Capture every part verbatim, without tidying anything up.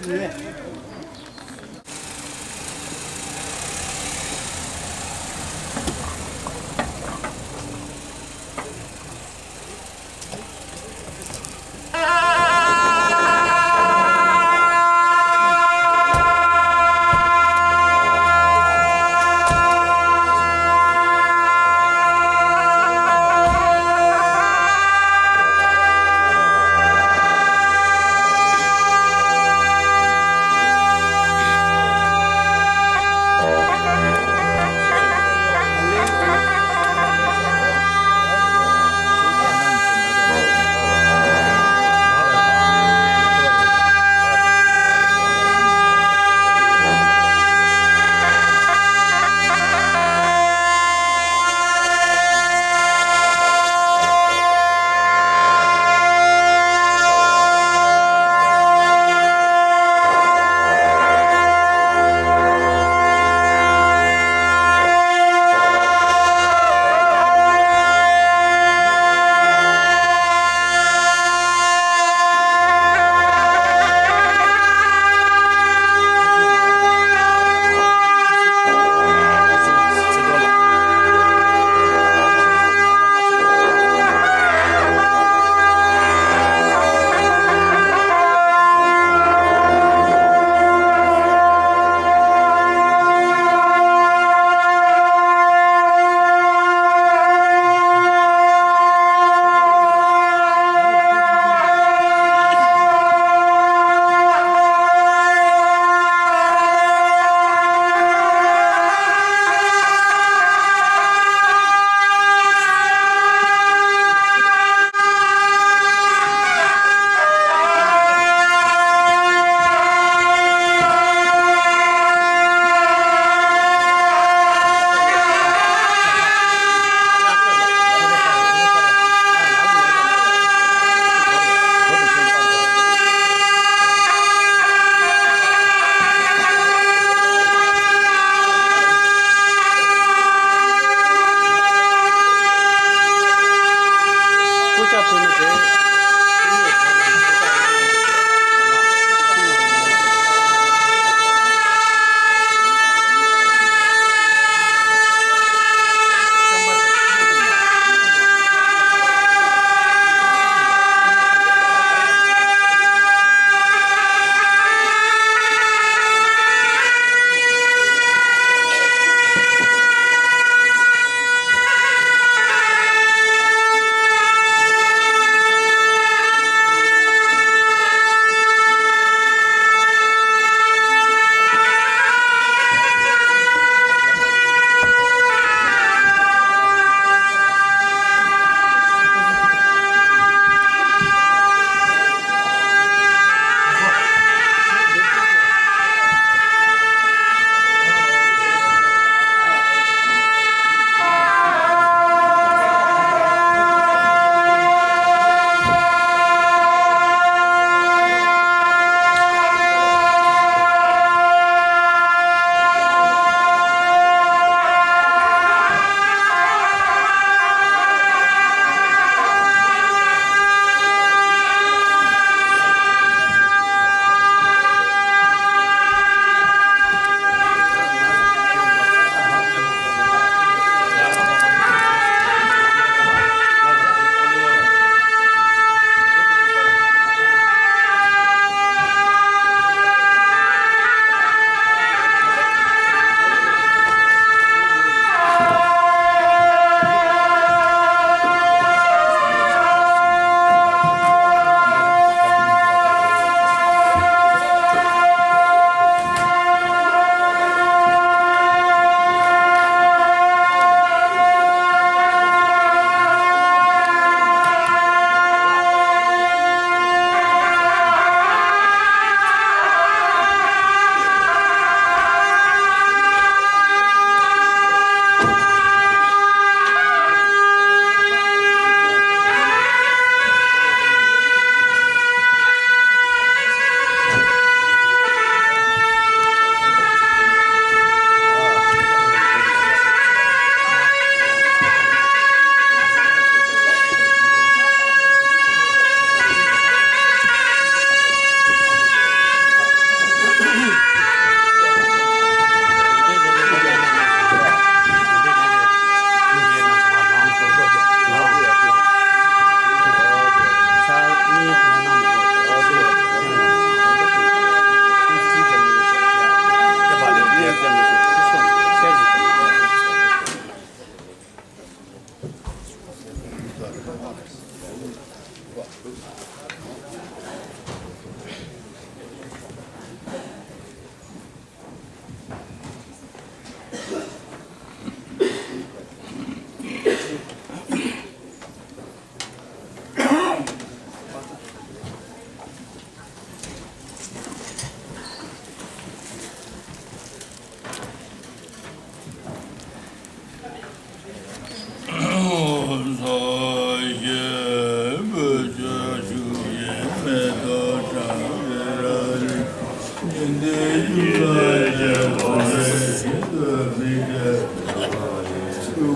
ནས།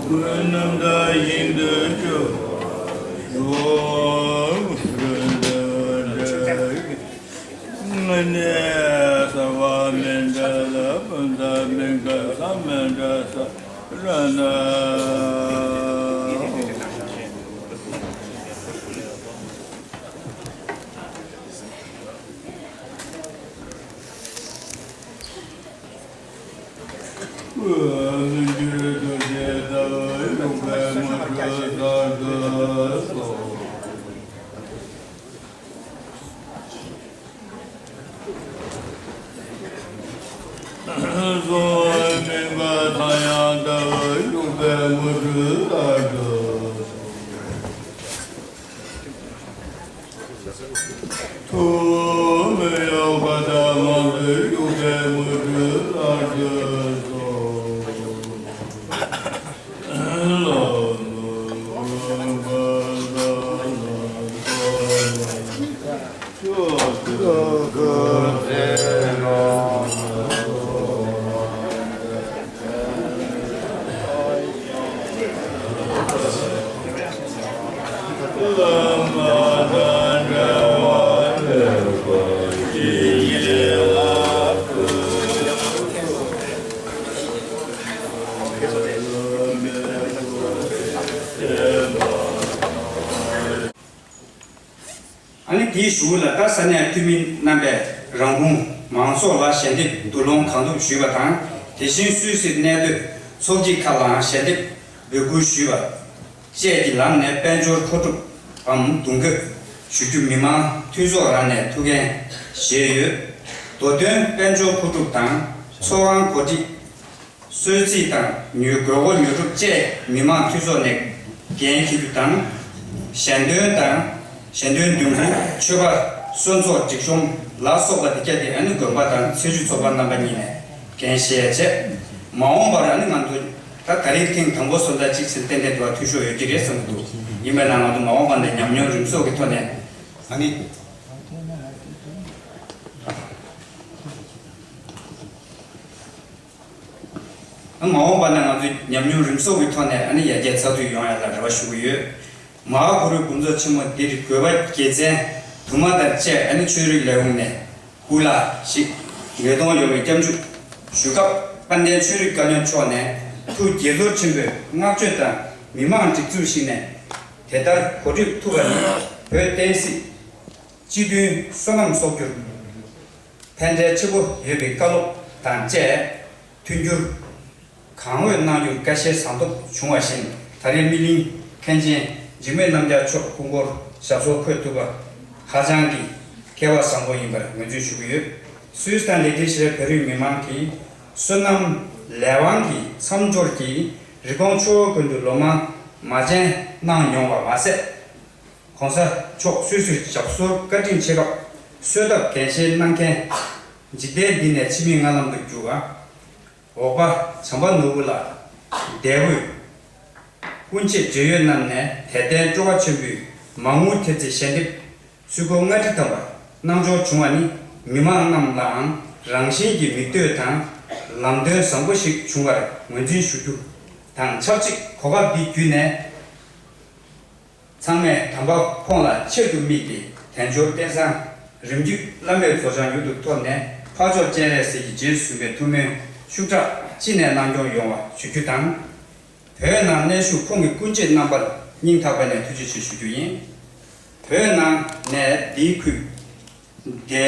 ཀུན་རྣམ་དག་ཞིང་དུ་སྐྱོ། ནས་ས་བ་མི་འདྲ་ལ་སྤུན་ཟླ་མི་འགའ་ས་མི་འདྲ་ས་ར་ན། ཐུགས་མི་གཡོ་བ་དང་དབང་དུ་གཡུག་པའི་མུ་ཏིག་ལྟར་དུ་སོང་། ལམ་མུ་པ་དང་ལམ་པ་ལ་ཕྱོགས་སུ་ག་རེ་ན། ཨ་ནི་དེའི་གཞུག་ལ་ད་ས་གནས་འཐུས་མི་རྣམ་པས་རང་ཁོངས་མང་ཚོགས་ལ་ཞལ་འདེབས་བསྡུ་སློང་གང་ཐུབ་ཞུས་པ་དང་། དེ་བཞིན་སུད་སིར་གནས་སྡོད་ཚོགས་སྐྱིད་ཁག་ལའང་ཞལ་འདེབས་འབོད་སྐུལ་ཞུས་པ་བཅས་ཀྱི་ལམ་ནས་དཔལ་འབྱོར་མཁོ་སྒྲུབ་བམ་གདུང་འཁོད་ཞུ་རྒྱུ་མི་མང་འཐུས་ཚོགས་རང་ནས་ཐུགས་འགན་བཞེས་ཡོད། མདོ་དོན་དཔལ་འབྱོར་མཁོ་སྒྲུབ་དང་ཚོང་དབང་གོ་སྒྲིག་གསོལ་ཚིགས་དང་ཉོ་དགོས་མཁོ་ཉོ་སྒྲུབ་བཅས་མི་མང་འཐུས་ཚོགས་ནས་འགན་འཁྱེར་རྒྱུ་དང་། ཞལ་འདོན་དང་། ཞལ་འདོན་བདུན་པོ་མཆོད་པ་གསོལ་ཚོགས་སྒྲིག་གཤོམ་ལ་སོགས་པ་དེ་ག་དེ་ཨ་ནི་དགོན་པ་དང་ཚེས་བཅུ་ཚོགས་པ་རྣམ་པ་གཉིས་ནས་འགན་བཞེས་བྱས། མ་འོངས་པར་ཨ་ནི་ང་ཚོ་ད་ད་རེས་ཐེངས་དང་པོ་སོང་ཙང་གཅིག་ཚེ་ཏན་ཏན་དུ་བ་འཐུས་ཤོར་ཡོད་ཀྱི་རེད་བསམ་གྱི་འདུག་ཡིན་པ་ན་ང་ཚོ་མ་འོངས་པ་ནས་ཉམས་མྱོང་རིམ་གསོག་གི་ཐོག་ནས་ཨ་ནི། མ་འོངས་པ་ན་ང་ཚོས་ཉམས་མྱོང་རིམ་གསོག་གི་ཐོག་ནས་ཨ་ནི་ཡར་རྒྱས་ཚགས་ཚུད་ཡོང་ཡ་ལ་རེ་བ་ཞུ་གི་ཡོད། མ་ཧཱ་གུ་རུའི་དགོངས་རྫོགས་ཆེན་མོ་འདིར་དགོས་པ་དགེ་མཚན་དུ་མ་དང་བཅས་ཨ་ནི་ཆོས་རིག་ལས་ཁུངས་ནས་སྐུ་ལ་ཞིག་ཉེས་རྡུང་ཡོང་བའི་སྐྱབས་འཇུག་ཞུ་སྐབས་དཔལ་ལྡན་ཆོས་རིག་བཀའ་བློན་མཆོག་ནས་ཐུགས་དགྱེས་ཚོར་ཆེན་པོས་བསྔགས་བརྗོད་དང་མི་མང་སྒྲིག་འཛུགས་ཤིག་ནས་དེ་ལྟར་གོ་སྒྲིག་ཐུབ་པ་ནི་བོད་བསྟན་སྲིད་སྤྱི་མཐུན་བསོད་ནམས་གསོག་རྒྱུར། ཕན་འབྲས་ཆེན་པོ་ཡོད་པའི་བཀའ་སློབ་དང་བཅས་མཐུན་འགྱུར་གང་འོས་གནང་རྒྱུར་བཀའ་བཞེས་བཟང་ཐོབ་བྱུང་བ་བཞིན་ད་རེས་སྨིན་གླིང་མཁན་ཆེན་འཇིགས་མེད་རྣམ་རྒྱལ་མཆོག་སྐུ་འཁོར་ཞབས་སོར་འཁོད་ཐུབ་པ་ཧ་ཅང་གི་སྐལ་བ་བཟང་པོ་ཡིན་པར་ངོས་འཛིན་ཞུ་གི་ཡོད། སུད་སི་དང་ལེགས་སྒྲིག་ཞི་བའི་བོད་རིགས་མི་མང་གིས་བསོད་ནམས་ལས་དབང་གི་མཚམས་སྦྱོར་གྱིས་རི་ཀོན་ཆུ་བོ་ཀུན་ཏུ་ལོ་མང་མ་བྱོན་གནང་མྱོང་བ་མ་ཟད། ༸གོང་ས་མཆོག་སུད་སིར་ཞབས་སོར་བཀའ་དྲིན་ཆེ་སྐབས་གསོལ་ཐབ་འགན་བཞེས་གནང་མཁན་འཇིག་རྟེན་འདི་ནས་འཆི་མེད་ལྔ་ལམ་དུ་གྱུར་པ། འོག་པ་བྱམས་པ་ནོར་བུ་ལགས་འདས་པོའི་སྐུ་མཆེད་འབྲེལ་ཡོད་རྣམས་ནས་དད་ལྡན་སྤྲོ་བ་ཆེན་པོས་མ་དངུལ་ཐེབས་རྩའི་ཞལ་འདེབས་ཚུར་རྒོལ་སྔ་འགྲིག་དམ་པར་གནང་འབྱོར་བྱུང་བ་ནི་མི་མང་རྣམས་ལའང་རང་བཞིན་གྱིས་མིག་ལྟོས་དང་ལམ་སྟོན་བཟང་པོ་ཞིག་བྱུང་བར་ངོས་འཛིན་ཞུ་རྒྱུ་དང་ཆབས་ཅིག་གོ་སྐབས་འདི་བརྒྱུད་ནས། ཚང་མས་དམ་པ་ཁོང་ལ་ཆེད་དུ་དམིགས་ཏེ་དལ་འབྱོར་རྟེན་བཟང་རིམ་བརྒྱུད་བླ་མེད་རྫོགས་བྱང་མྱུར་དུ་ཐོབ་ནས་འཕགས་མཆོག་སྤྱན་རས་གཟིགས་ཀྱི་རྗེས་སུ་བཟུང་བའི་ཐུགས་སྨོན་ཤུགས་དྲག་ཅི་ནས་གནང་སྐྱོང་ཡོང་བ་ཞུ་རྒྱུ་དང་། བོད་ནང་གནས་བཞུགས་ཁོང་གི་སྐུ་མཆེད་རྣམ་པར་སྙིང་ཐག་པ་ནས་ཐུགས་རྗེ་ཆེ་ཞུ་རྒྱུ་ཡིན། བོད་ནང་ནས་འདིའི་ཁུལ་དེ་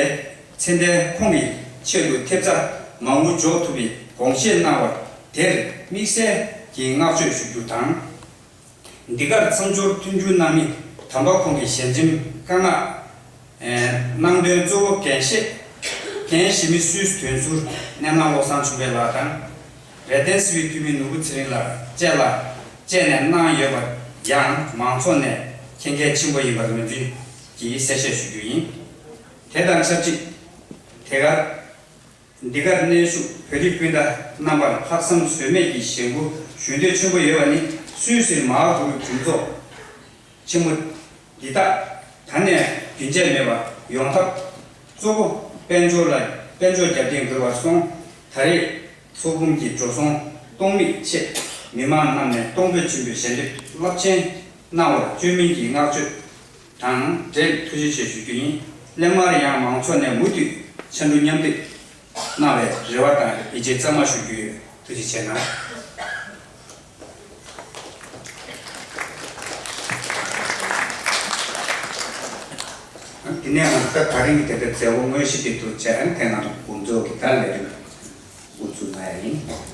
ཚེ་འདས་ཁོང་གི་ཆེད་དུ་ཐེབས་རྩ་མ་དངུལ་འཇོག་ཐུབ་པའི་དགོངས་བཞེས་གནང་བར་དེར་དམིགས་བསལ་གྱི་བསྔགས་བརྗོད་ཞུ་རྒྱུ་དང་། འདི་གར་མཚམས་སྦྱོར་མཐུན་འགྱུར་གནང་མི་དམ་པ་ཁོང་གི་ཞལ་ཆེམས་བཀའ་མངགས་གནང་དོན་གཙོ་བོ་འགན་བཞེས་འགན་བཞེས་མི་སུད་སི་དོན་ཟུར་གནས་ནང་བློ་བཟང་ཆོས་འཕེལ་ལགས་དང་། རེ་ལྡན་སི་པིའི་འཐུས་མི་ནོར་བུ་ཚེ་རིང་ལགས་བཅས་ལ་བཅས་ནས་གནང་ཡོད་པ་ཡང་མང་ཚོགས་ནས་མཁྱེན་གལ་ཆེན་པོ་ཡིན་པར་ངོས་འཛིན་གྱིས་གསལ་བཤད་ཞུ་རྒྱུ་ཡིན། དེ་དང་ཆབས་ཅིག་དེ་གར་འདི་གར་གནས་བཞུགས་བོད་རིགས་སྤུན་ཟླ་རྣམ་པར་ལྷག་བསམ་ཟོལ་མེད་ཀྱི་ཞེན་སྐུལ་ཞུ་འདོད་ཆེན་པོ་ཡོད་པ་ནི་སུད་སིར་མ་ཧཱ་གུ་རུ་གྲུབ་ཚོགས་ཆེན་མོ་འདི་དག་ད་ནས་རྒྱུན་ཆད་མེད་པར་ཡོང་ཐབས་གཙོ་བོ་དཔལ་འབྱོར་ལ་དཔལ་འབྱོར་རྒྱབ་རྟེན་དགོས་པར་སོང་ད་རེས་ཚོགས་འབུམ་གྱི་འགྲོ་སོང་གཏོང་མིག་ཆེད་ མི་མང་རྣམས་ནས་གཏོང་ཕོད་ཆེན་པོས་ཞལ་འདེབས་རླབས་ཆེན་གནང་བར་བཅོས་མིན་གྱི་བསྔགས་བརྗོད་དང་འབྲེལ་ཐུགས་རྗེ་ཆེ་ཞུ་རྒྱུ་ཡིན། སླད་མར་ཡང་མང་ཚོགས་ནས་མུ་མཐུད་ཕྱར་གྲུ་མཉམ་འདེགས་གནང་བའི་རེ་བ་དང་ཡིད་ཆེས་གཙང་མ་ཞུ་རྒྱུ་ཡོད། ཐུགས་རྗེ་ཆེ་གནང་། དེ་ནས་ད་ད་རིང་གི་དེ་འདྲ་མཛད་སྒོ་དངོས་གཞི་དེ་དུ་བྱས། དེ་ནང་འགོ་འཛུགས་ཀྱི་ད་ལས་རིམ་འགོ་འཛུགས་གནང་ཡ་ཡིན།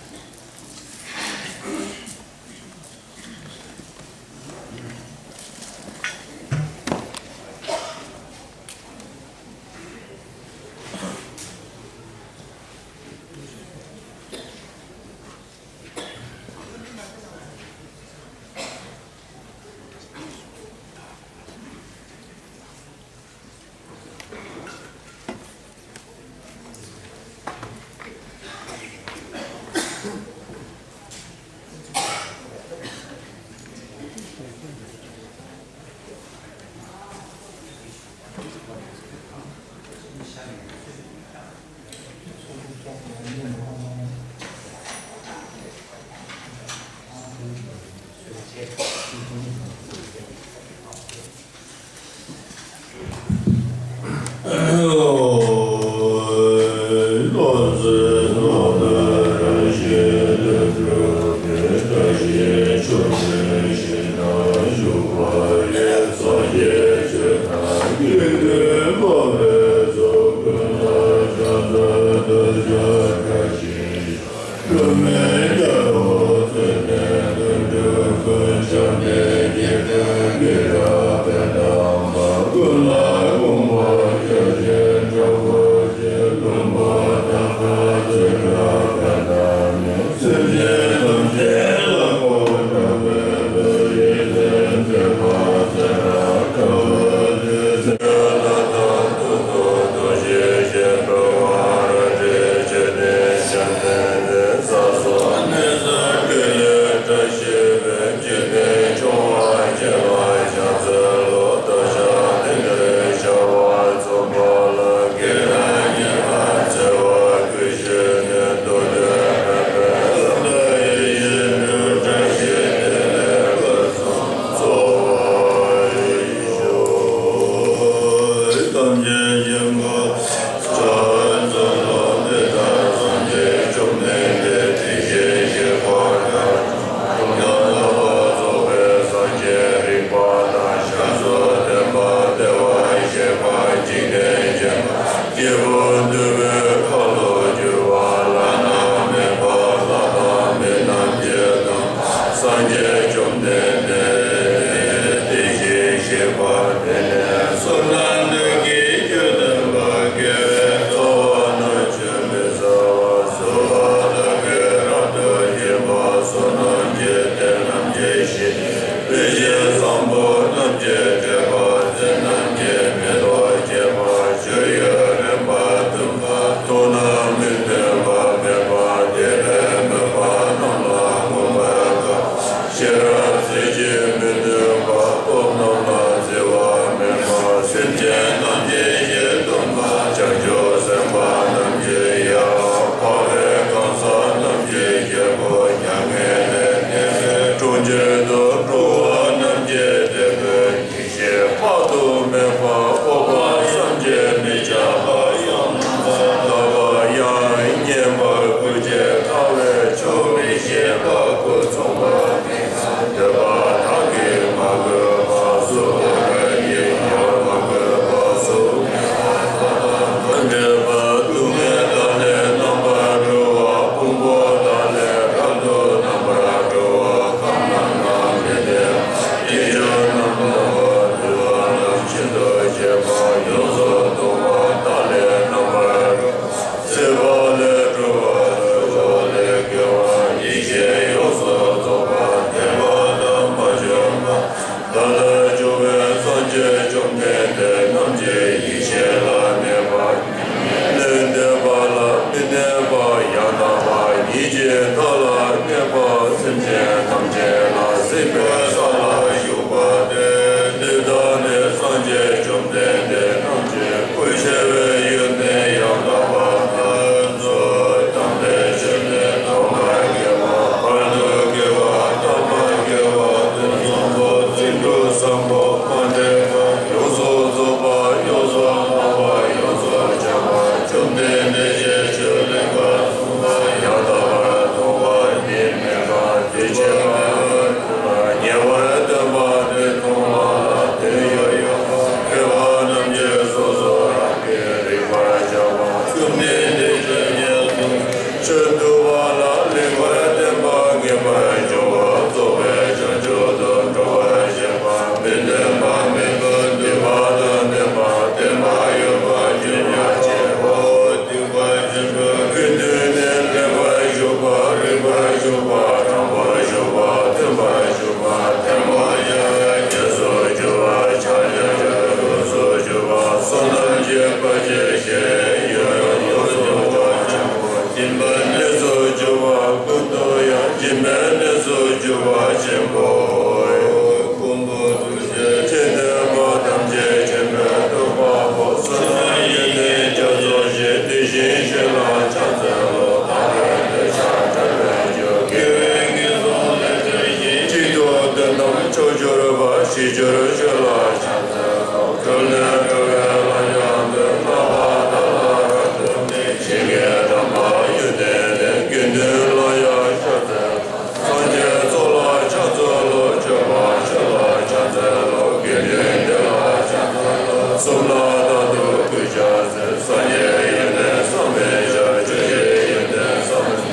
ཞེས་བརྗོད་ཆོས་ལ་ཕྱག་འཚལ་ལོ། གྲོལ་ནས་གྲོལ་བའི་ལམ་ཡང་དུ། བསླབ་པ་དག་ལ་རབ་ཏུ་གནས། ཞིང་གི་དམ་པ་ཡོན་ཏན་ལྡན། དགེ་འདུན་ལ་ཡང་ཕྱག་འཚལ་ལོ། སངས་རྒྱས་ཚོགས་ལ་ཕྱག་འཚལ་ལོ། སྤྱོད་པ་ཆོས་ལ་ཕྱག་འཚལ་ལོ། དགེ་འདུན་སྡེ་ལ་ཕྱག་འཚལ་ལོ། གསུམ་ལ་རྟག་ཏུ་གུས་ཕྱག་འཚལ། སངས་རྒྱས་ཡོན་ཏན་བསམ་མི་ཁྱབ། ཆོས་ཀྱི་ཡོན་ཏན་བསམ་མི་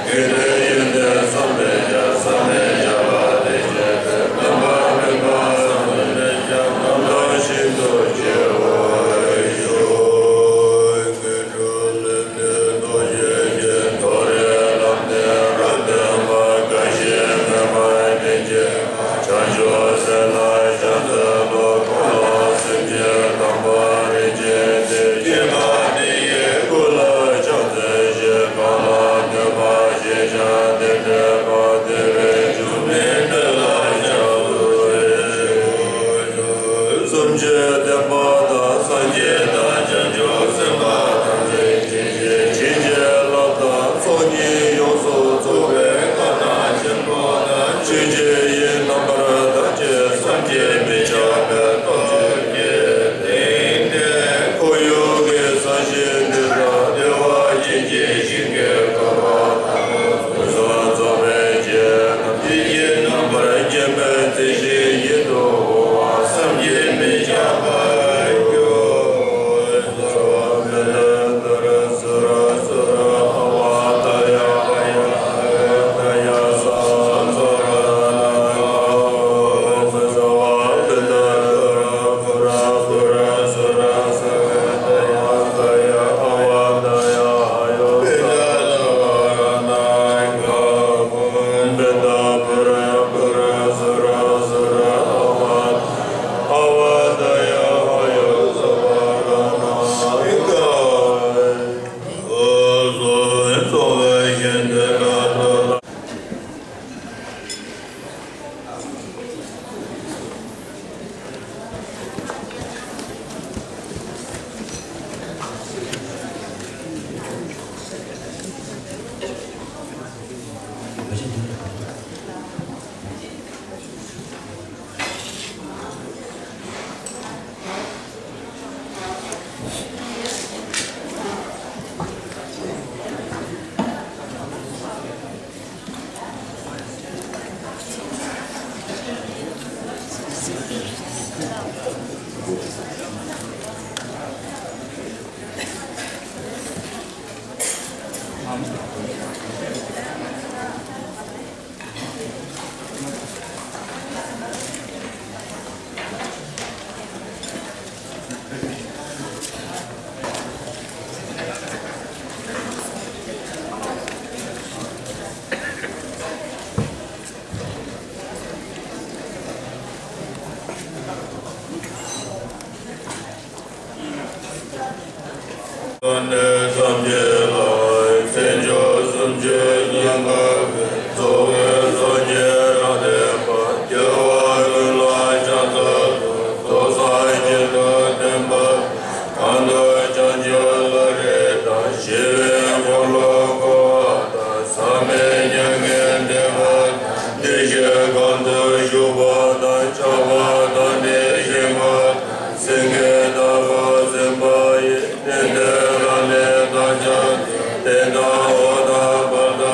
ཁྱབ། དགེ་འདུན་ཡོན་ཏན་བསམ་མི་ཁྱབ། བསམ་མི་ཁྱབ་པ་དེ་བཞིན་ཏེ། རྣམ་པར་སྨིན་པ་བསམ་མི་ཁྱབ། རྣམ་དག་ཤིན་ཏུ་ཆེ་བར་ཤོག་ཀུན་འགྲོ་ལས་འདས་རྡོ་རྗེ་ཅན། མཐོ་རིས་ལམ་བསྟན་རབ་བསྟན་པ། དགའ་བཞིན་སྨོན་པ་ལྡན་བྱེད་པ། བྱང་ཆུབ་སེམས་ལ་ཕྱག་འཚལ་ལོ། གོ་ལ་སེམས་ཅན་དམ་པ་རིན་ཆེན་གཏེར། སྐྱེས་མ་དེ་ཡི་སྐུ་ལ་ཕྱག་འཚལ་ཞིང་། གང་ལ་གནོད་པ་བྱེད་ཀྱང་དེ་བསྐྲད་པ། བདེ་བའི་འབྱུང་གནས་དེ་ལ་ཕྱག་འཚལ་ཞིང་། གསུམ་མཆོད་བསྟན་པ་དང་། སངས་རྒྱས་དང་བྱང་ཆུབ་སེམས་དཔའ་ཐམས་ཅད་བྱིན་གྱིས་བརླབས་དང་། ཚོགས་གཉིས་ཡོངས་སུ་རྫོགས་པའི་དཀའ་རྣམ་ཆེན་པོ་དང་། ཆོས་ཀྱི་དབྱིངས་རྣམ་པར་དག་བྱེད་བསམ་གྱིས་མི་ཁྱབ་པའི་སྟོབས་ཀྱིས་དེང་འདིར་ཁོར་ཡུག་གི་ས་གཞི་འདི་དག་བདེ་བ་ཅན་གྱི་ཞིང་གི་བཀོད་པ་དང་། ཕུན་སུམ་ཚོགས་པའི་རྒྱན་རྣམས་ཡིད་ཀྱིས་རྣམ་པར་བརྒྱན་པའི་མཛེས་ཤིང་ཡིད་དུ་འོང་བ་བསམ་གྱིས་མི་ཁྱབ་པར་གྱུར། ནས་ཐམས་ཅད་ལ་མཚན་མཆོག་སུམ་ཅུ་སྙན་པ་གསོལ་བའི་སངས་རྒྱས་རབ་བརྟན་པ། རྒྱལ་བ་ཀུན་ལ་ཕྱག་འཚལ་ལོ། རྫོགས་སངས་རྒྱས་དང་ལྡན་པ། གང་དུ་བྱང་ཆུབ་བློ་གྲོས་དང་། ཞི་བའི་འཁོར་ལོ་བསྐོར་བ་དང་། ཟག་མེད་མྱ་ངན་འདས་པ་དང་། བདེ་གཤེགས་གང་དུ་བཞུགས་པ་དང་། ཆགས་པ་དང་ནི་ཞེན་པ་དང་། སེང་གེ་ལྟ་བུ་འཛིན་པ་ཡི། རྟེན་འདི་རབ་གནས་དང་ཕྱག་འཚལ། རྟེན་དང་འོག་དང་བར་དང་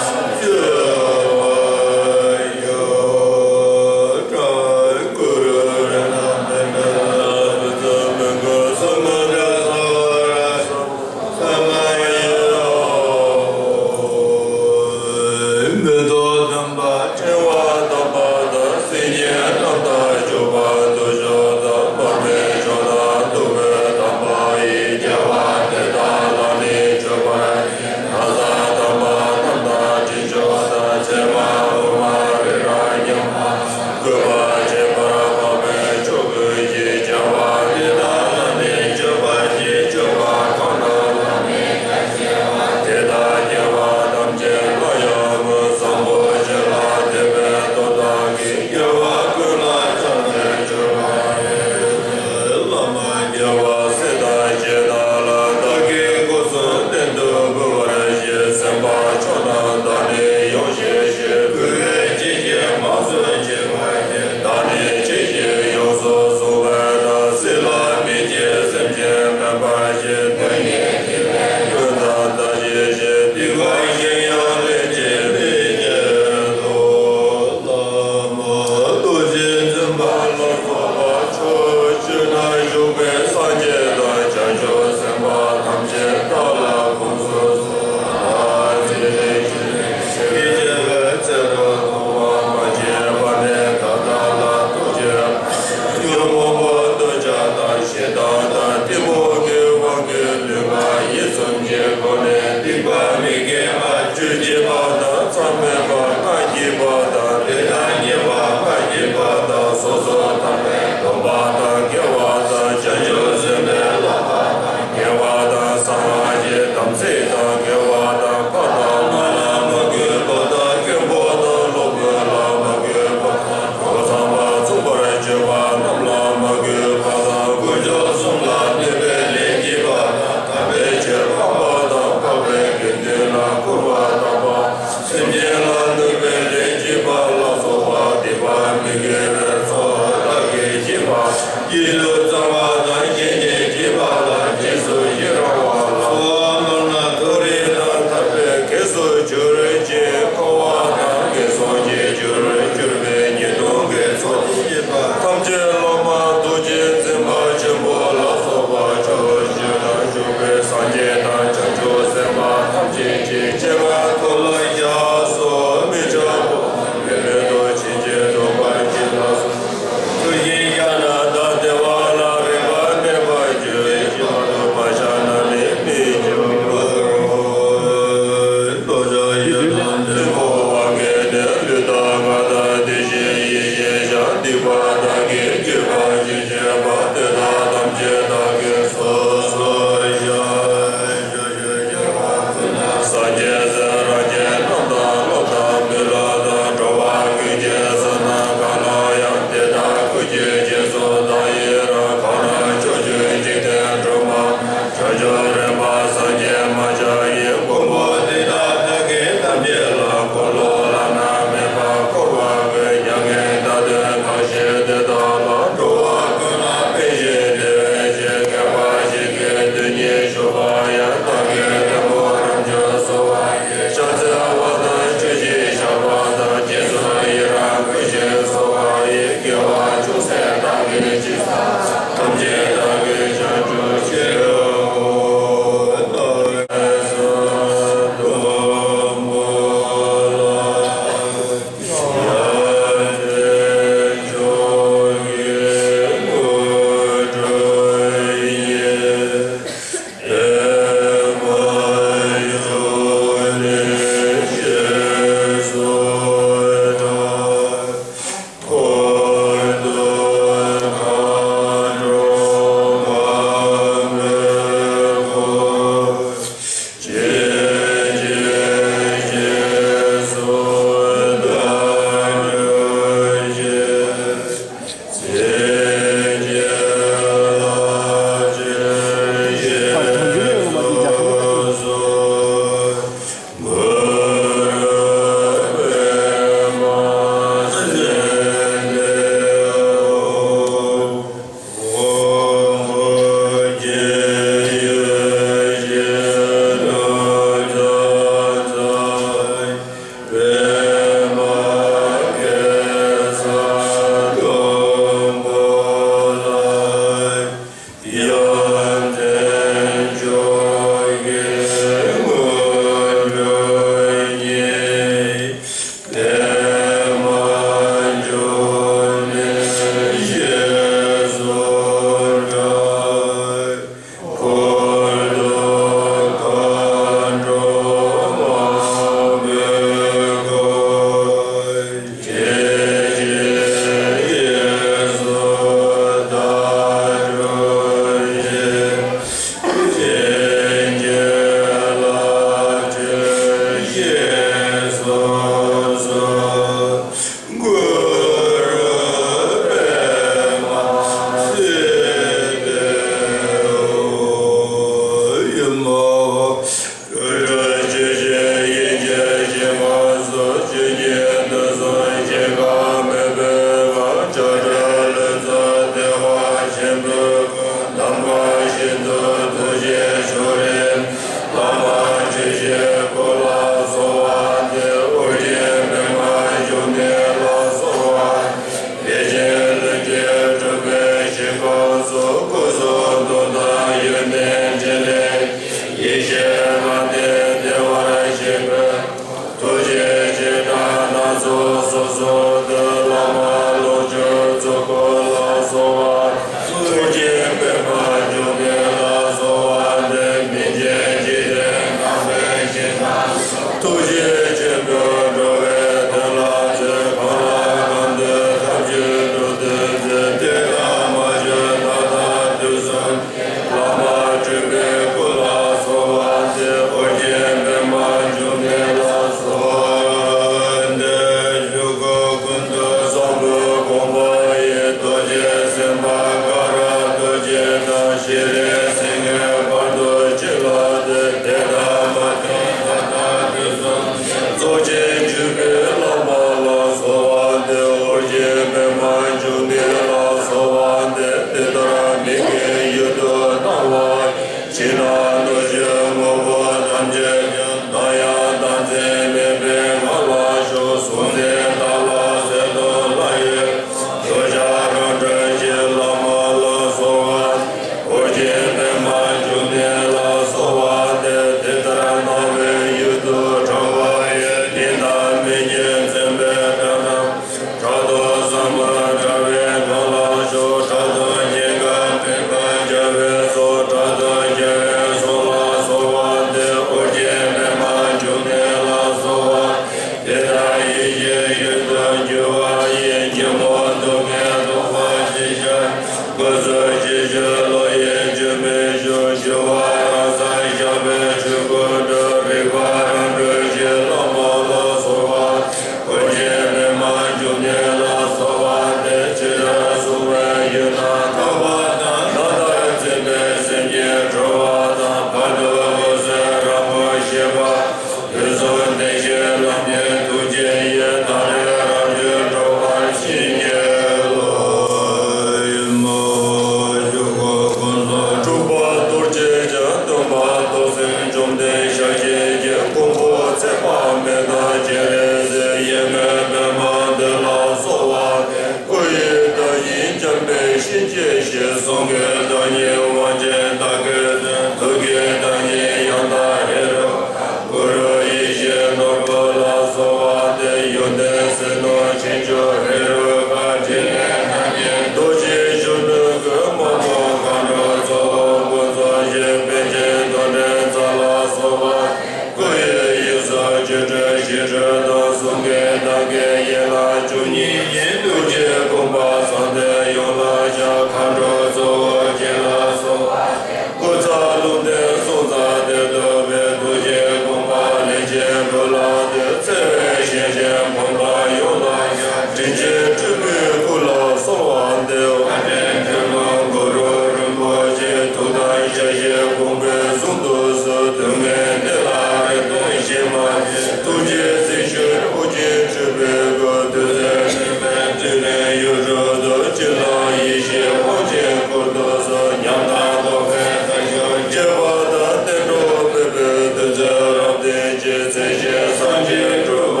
ཆོས་དང་གསུང་གི་བདག་གི་ཡན་ལག་བཅུ་གཉིས་ཡིན། ཐུགས་རྗེ་དགོངས་པ་ཟབ་དོན་ཡོངས་ལ་ཤར། མཁའ་འགྲོ་གཙོ་བོ་ཆེ་ལ་སོགས་པ། སྐུ་ཚ་ལུང་བསྟན་གསུང་རྩ་གཏེར་སྟོན་པའི། ཐུགས་རྗེ་དགོངས་པ་ལས་ཀྱི་འགྲོ་ལ་འདུད། འཚེ་བའི་ཞེན་ཆེན་ཕོངས་པ་ཡོངས་ལ་ཤར། དྲིན་ཅན་སྤྲུལ་པའི་སྐུ་ལ་གསོལ་བ་འདེབས། བཀའ་དྲིན་དྲི་མ་གུ་རུ་རིན་པོ་ཆེ། ཐུགས་དམ་ཞལ་བཞེས་དགོངས་པའི་གཟུངས་སྡོམས་སུ། དུས་ངན་འདི་ལ་རེ་ལྟོས་ཞེན་མ་བྱེད། ཐུགས་རྗེས་སྲི་ཞུ་དབུ་ཅན་སྤྲུལ་པའི་སྐུ། དུས་གསུམ་འདུལ་བའི་ཕྲིན་ལས་ཡུལ་དྲུག་ཏུ། སྤྱི་ལ་ཡེ་ཤེས་དབང་ཆེན་སྐུར་ཐོབ་སོ། ཉམས་དང་རྟོགས་པའི་རྩལ་ཤུགས་སྤྱོད་པ་དང་། བསྟན་འགྲོ་སྤེལ་བའི་གདུལ་བྱ་རབ་བརྟན་ཅིང་། མཚན་ཞེས་སངས་རྒྱས་སྤྲུལ་པ་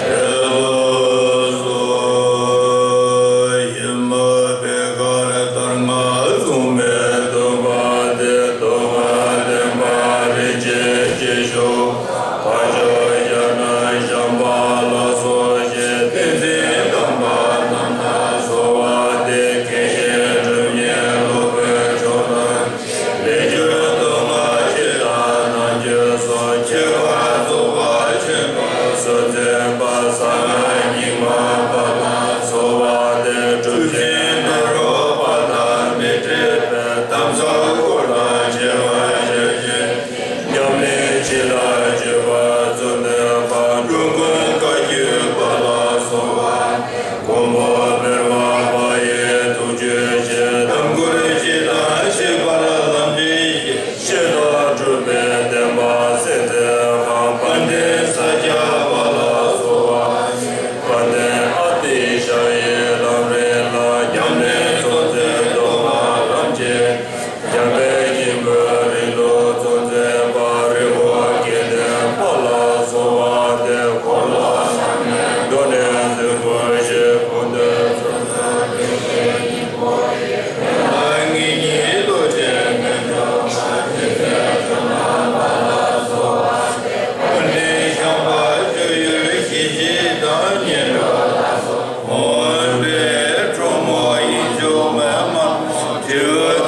རེ་ལྟོས་སོ། ཡིད་མ་ཕེབས་གར་ལྟར་ང་བཟུང་མེད། ཐུབ་པ་སྟེ་རྟོགས་པ་བརྟན་པ་རིན་ཆེན་གྱི་ཤོག། བ་ཅོ་ཡ་ན་ཤམ་བྷ་ལ་སོགས་ཀྱི་ཏིང་འཛིན་དམ་པ་རྣམས་ལ་གསོལ་བ་འདེབས། མཁན་ཆེན་གྲུབ་བརྙེས་སློབ་དཔོན་མཆོག་རྣམས་ཀྱི་ལས་སྦྱོར་མདོ་སྔགས་སྤྱི་དང་ནང་རྒྱུད་སོགས། ཁྱད་པར་རྫོགས་པ་ཆེན་པོ་སུ་མཛད་པ། གསང་སྔགས་རྙིང་མ་པ་དང་གསོལ་བ་འདེབས། གྲུབ་ཆེན་ནོར་བུ་པ་དང་མཻ་ཏྲི་པའི། དམ་ཚིག་འཁོར་དང་བཅས་པ་ཞལ་བཞེས། ཉམས་ལེན་བྱེད་ལ་སྤྱོད་པ་བརྩོན་ལྡན་པ། འགྲོ་ཀུན་བཀའ་བརྒྱུད་པ་ལ་གསོལ་བ། མགོན་པོ་བེར་པ་པ་ཡི་ཐུགས་རྒྱུད་ཆེ། དམ་མགུར་སྤྱི་དང་ཕྱི་བར་ལམ་རིམ་བཞི། ཤེས་རབ་སྤྲུལ་པའི་བསྟན་པ་གསལ་མཛད་པ། དཔལ་ལྡན་ས་སྐྱ་པ་ལ་གསོལ་བ། དཔལ་ལྡན་ཨ་ཏི་ཤ་ཡི་ལམ་རིམ་ལ། ཉམས་ལེན་གཙོ་མཛད་མདོ་སྔགས་རབ་འབྱེད། འཇམ་དཔལ་སྙིང་པོའི་རིང་ལུགས་གཙོ་མཛད་པ། རི་བོ་དགེ་ལྡན་པ་ལ་གསོལ་བ་འདེབས། འཁོར་ལོ་བསམ་ཡས་མདོ་ནས་འཛིན་དགོས་ཞེས། སྐུ་མདུན་གཙོ་འཛིན་ལེགས་བཤད་སྙིང་པོ་ཡི། ངེད་གཉིས་བློ་ཅན་མི་འགྲོ་མ། དེ་ཚེ་ཁྲོས་མ་པ་ལ་གསོལ་བ་འདེབས། ཀུན་ལྡན་ཤམ་བྷ་སྤྱོད་ཡུལ་ཞི་བྱེད་དང་། ཉེ་འགྲོ་ལ་སོགས་འོན་པའི་གྲོགས་མོ་ཡིད་འཇོག་མེད་མ། དྲི་བ་